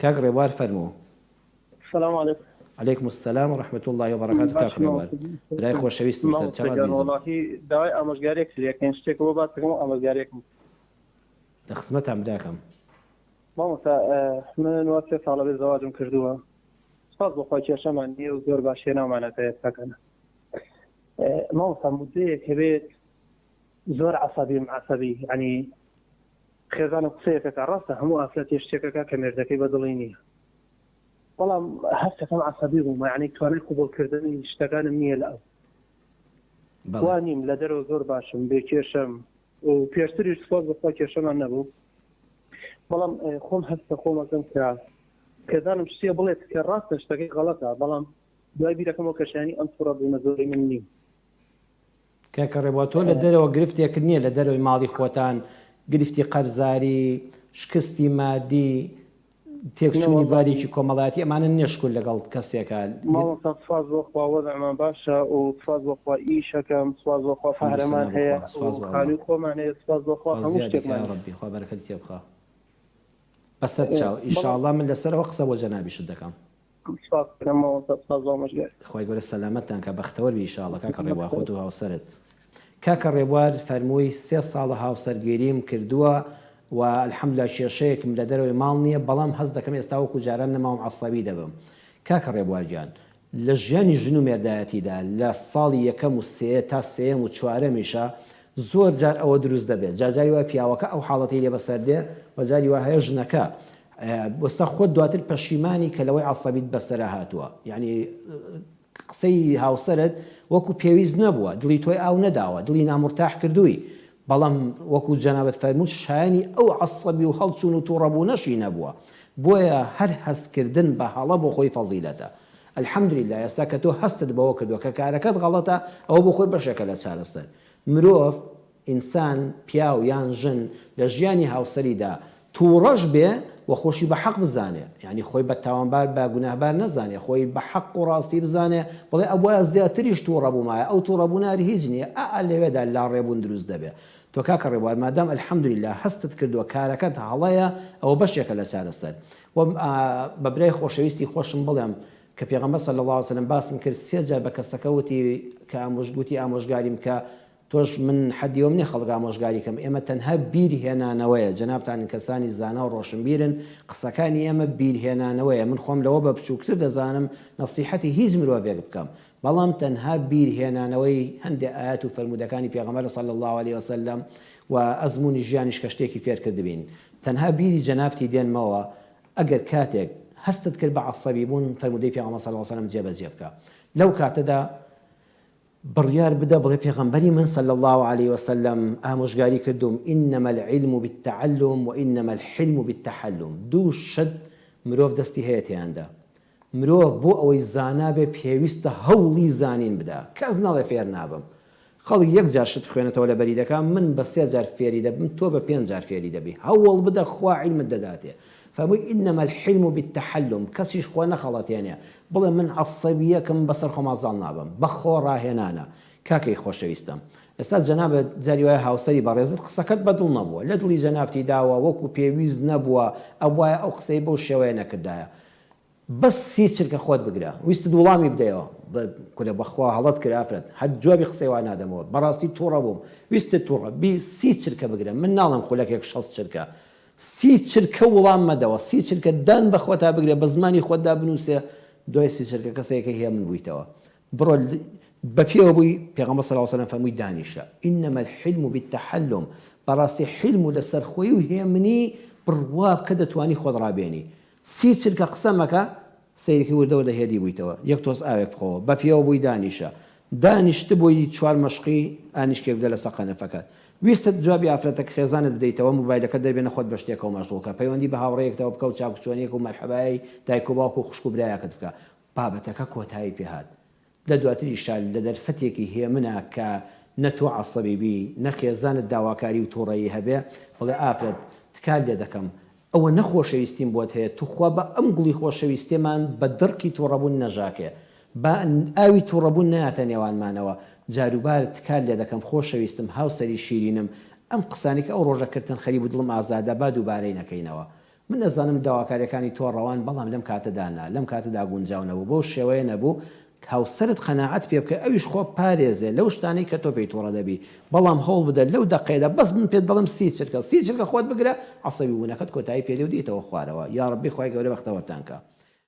کاک ڕێبوار فەرموو. سلام علیکم. علیکم السلام و رحمة اللە و بەرەکاتو کاک باش ڕێبوار مامۆستا برای خۆشەویستم مامۆستا سەرچاو گیان ئەزیزم. وەڵاهی داوای ئامۆژگاریەک لێکەین شتێکە بۆ باس بکەم و ئامۆژگاریەکم. لە خزمەتام براکەم. مامۆستا من وا سێ ساڵە بێ زەواجم کردووە سوپاس بۆ خوا کێشەمان نییە و زۆر باش هێناومانەتە ئێستاکانە مامۆستا مدەیەک هەبێت زۆر عەسەبیم عەسەبی یعنی خێزانم قسەیەکەکە ڕاستە هەموو ئافرەتێ شتێکەکە کە مێردەکەی بەدڵی نییە بەڵام هەستەکەم عەسەبی بووم یعنی توانای قبوڵکردنی شتەکانم نییە لە ئەو وا نیم لە دەرەوە زۆر باشم بێ کێشەم و پێشتریش سوپاس بەخوا کێشەمان نەبوو بەڵام خۆم هەستە خۆمەکەم کە خێزانم شتێ بڵێت کە ڕاستە شتەکەی غەڵەتە بەڵام دوای بیرەکەمەوە کە شایانی ئەم توڕە بوونە زۆری من نیم. کاکە ڕێبوار تۆ لە دەرەوە گرفتێکت نییە لە دەرەوەی ماڵی خۆتان گرفتی قەرزاری شکستی مادی تێکچوونی بارێکی کۆمەڵایەتی ئەمانە نییە شکور لەگەڵ کەسێکە مامۆستا سوپاس بۆ خوا وەزعمان باشە و سوپاس بۆ خوا ئیشەکەم سوپاس بۆ خوا پارەمان هەیە و خانووی خۆمان هەیە سوپاس بۆ خوا هەموو شتێکمان هەیە. ڕەبی خوا بەرەکەتی تێ بخا بەسەر چاو ئیشاڵڵا من لەسەرەوە قسە بۆ جەنابیشت دەکەم. سوپاس دەکەم مامۆستا سوپاس بۆ ئامۆژگاری. خوای گەورە سەلامەتتان کا بەختەوەر بی ئیشاڵڵا کاکە ڕێبوار خۆت و هاوسەرت. کاکە ڕێبوار فەرمووی سێ ساڵە هاوسەرگیریم کردووە و الحمدللە کێشەیەکم لە دەرەوەی ماڵ نییە بەڵام هەست دەکەم ئێستا وەکو جاران نەماوم عەسەبی دەبم کاکە ڕێبوار گیان لە ژیانی ژن و مێردایەتیدا لە ساڵی یەکەم و سێ تا سێیەم و چوارەمیشا زۆر جار ئەوە دروست دەبێت جا جاری وایە پیاوەکە ئەو حاڵەتەی لێ بەسەر دێ و جاری وا هەیە ژنەکە وەستا خۆت دواتر پەشیمانی کە لەوەی عەسەبیت بەسەرا هاتووە یعنی قسەی هاوسەرت وەکو پێویست نەبووە دڵی تۆی ئاو نەداوە دڵی نامورتاح کردووی بەڵام وەکو جەنابت فەرمووت شایەنی ئەو عەسەبی و هەڵچوون و توڕەبوونەشی نەبووە بۆیە هەر هەستکردن بە هەڵە بۆ خۆی فەزیلەتە الحمدللە ئێستا کە تۆ هەستت بەوە کردووە کە کارەکەت غەڵەتە ئەوە بۆ خۆی بەشێکە لە چارەسەر مرۆڤ ئینسان پیاو یان ژن لە ژیانی هاوسەریدا توڕەش بێ و خۆشی بە حەق بزانێ یانی خۆی بە تاوانبار بە گوناهبار نەزانێ خۆی بە حەق و ڕاستی بزانێ بڵێ ئەبوایە زیاتریش توڕە بوومایە ئەو توڕەبوونە هەر هیچ نییە ئا ئا لەوێدا لاڕێبوون دروست دەبێ تۆ کاکە ڕێبوار مادام الحمدللە هەستت کردووە کارەکەت هەڵەیە ئەوە بەشێکە لە چارەسەر و بە برای خۆشەویستی خۆشم بڵێم کە پێغەمبەر صلی اللە علیە وسلم باسم کرد سێ جار بە کەسەکە وتی کە ئامۆژ وتی ئامۆژگاریم کە تۆش من حەدی ئەوم نیە خەڵک ئامۆژگاری کەم ئێمە تەنها بیر هێنانەوەیە جەنابتان کەسانی زانا و ڕۆشنبیرن قسەکانی ئێمە بیر هێنانەوەیە من خۆم لەوە بە بچوکتر دەزانم نەسیحەتی هیچ مرۆڤێک بکەم بەڵام تەنها بیر هێنانەوەی هەندێ ئایەت و فەرموودەکانی پێغەمبەر صلی اللە علیە وسلم و ئەزموونی ژیانیش کە شتێکی فێر کردبین تەنها بیری جەنابتی دێنمەوە ئەگەر کاتێک هەستت کرد بە عەسەبی بوون فەرموودەی پێغەمبەر صلی اللە علیە وسلم جێبەجێ بکە لەو کاتەدا بڕیار بدە بڵێ پێغەمبەری من صلی اللە علیە وسلم ئامۆژگاری کردووم انما العلم بالتعلم وانما الحلم بالتحلم دوو شت مرۆڤ دەستی هەیە تێیاندا مرۆڤ بۆ ئەوەی زانا بێ پێویستە هەوڵی زانین بدا کەس نەڵێ فێر نابم خەڵک یەک جار شت بخوێنێتەوە لەبەری دەکا من بە سێ جار فێری دەبم تۆ بە پێنج جار فێری دەبی هەوڵ بدە خوا عیلمت دەداتێ فەرمووی انما الحلم بالتحلم کەسیش خۆ نەخەڵەتێنێ بڵێ من عەسەبیەکم بەسەر خۆما زاڵ نابم بە خۆ ڕاهێنانە کاکەی خۆشەویستم ئێستا جەنابت جاری وایە هاوسەری بەڕێزت قسەکەت بە دڵ نەبووە لە دڵی جەنابتی داوە وەکو پێویست نەبووە ئەبوایە ئەو قسەی بەو شێوەیە نەکردایە بەس سی چرکە خۆت بگرە ویستت وڵامی بدەیەوە بڵێ کورە بەخوا هەڵەت کرد ئافرەت هەر جوابی قسەی وا نادەمەوە بەڕاستی توڕە بووم ویستت توڕە بی سی چرکە بگرە من ناڵێم خولەکێک شەست چرکە سی چرکە وڵام مەدەوە سی چرکە دان بە خۆتا بگرە بە زمانی خۆتدا بنووسێ دوای سی چرکە کەسێکە هێمن بوویتەوە بڕۆ بە پێوە بووی پێغەمبەر صلی اللە علیە وسلم فەرمووی دانیشە انما الحلم بالتحلم بەڕاستی حلم و لەسەرخۆیی و هێمنی بڕوا بکە دەتوانی خۆت ڕابێنی سی چرکە قسە مەکە سەیرکەی وردە وردە هێدی بوویتەوە یەک تۆز ئاوێک بخۆوە بە پێوە بووی دانیشە دانیشتبووی چوار مەشقی ئانیشکێک بدە لەسەر قەنەفەکەت ویستت جوابی ئافرەتەک خێزانت بدەیتەوە موبایلەکەت دەربێنە خۆت بە شتێکەوە مەشغوڵ کە پەیوەندی بە هاوڕێیەکتەوە بکە و چاکوچۆنیەک و مەرحەبایەی دایک و باوک و خوشک و برایەکت بکە بابەتەکە کۆتایی پێ هات. لە دواتریشا لە دەرفەتێکی هێمنا کە نە تۆ عەسەبی بی، نە خێزانت داواکاری و توڕەیی هەبێ، بڵێ ئافرەت تکات لێ دەکەم، ئەوە نە خۆشەویستیم بۆت هەیە، توخوا با ئەم گوڵی خۆشەویستیەمان بە دڕکی توڕەبوون نەژاکێ، با ئاوی توڕەبوون نەیاتە نێوانمانەوە، جاروبار تکات لێ دەکەم خۆشەویستم، هاوسەری شیرینم، ئەم قسانەی کە ئەو ڕۆژە کردتن خەریبوو دڵم ئازاردا با دووبارەی نەکەینەوە. من ئەزانم داواکاریەکانی تۆ ڕەوان بەڵام لەم کاتەدا نا لەم کاتەدا گونجاو نەبوو بەو شێوەیە نەبوو هاوسەرت قەناعەت پێ بکە ئەویش خۆ پارێزێ لەو شتانەی کە تۆ پێی توڕە دەبی بەڵام هەوڵ بدە لەو دەقەیەدا بەس من پێت دەڵێم سی چرکە سی چرکە خۆت بگرە عەسەبی بوونەکەت کۆتایی پێ دێ و دێیتەوە خوارەوە یاڕەبی خوای گەورە بەختەوەرتان کا.